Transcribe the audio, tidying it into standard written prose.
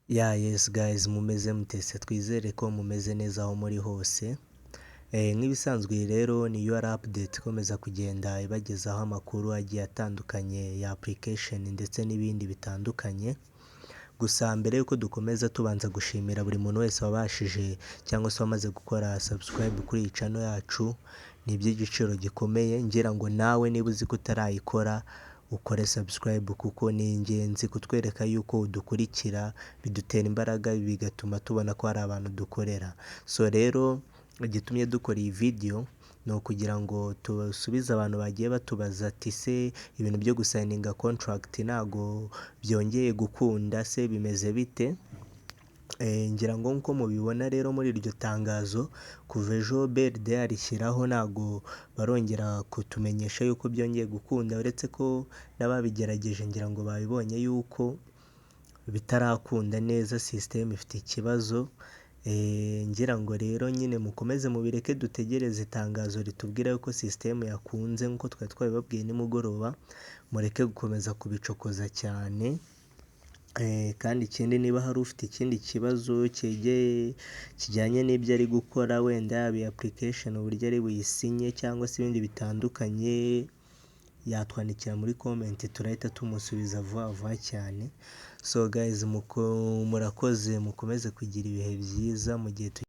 Yeah, yes guys, mumeze mutese? Twizere ko mumeze neza aho muri hose. Nk'ibisanzwe rero ni UR Update ikomeza kugenda ibagezaho amakuru agiye atandukanye ya application ndetse n'ibindi bitandukanye. Gusa mbere yuko dukomeza, tubanza gushimira buri muntu wese wabashije cyangwa se wamaze gukora subscribe kuri iyi channel yacu. Ni iby'igiciro gikomeye. Ngira ngo nawe niba uzi ko utarayikora, ukore subscribe, kuko ni ingenzi kutwereka yuko udukurikira. Bidutera imbaraga, bigatuma tubona ko hari abantu dukorera. So rero igitumye dukora iyi video ni ukugira ngo dusubize abantu bagiye batubaza ati: "Se ibintu byo gusigninga contract ntago byongeye gukunda, se bimeze bite?" Ngira ngo nk'uko mubibona rero muri iryo tangazo, kuva ejo BRD yarishyiraho, ntago barongera kutumenyesha yuko byongeye gukunda, uretse ko n'ababigerageje ngira ngo babibonye yuko bitarakunda neza, system ifite ikibazo. Ngira ngo rero nyine mukomeze mubireke, dutegereze itangazo ritubwira yuko system yakunze nk'uko twari twabibabwiye nimugoroba. Mureke gukomeza kubicokoza cyane. Kandi ikindi, niba hari ufite ikindi kibazo kijyanye n'ibyo ari gukora, wenda yaba iyi application uburyo ari buyisinye cyangwa se ibindi bitandukanye, yatwandikira muri comment, turahita tumusubiza vuba vuba cyane. So guys, murakoze, mukomeze kugira ibihe byiza mu gihe.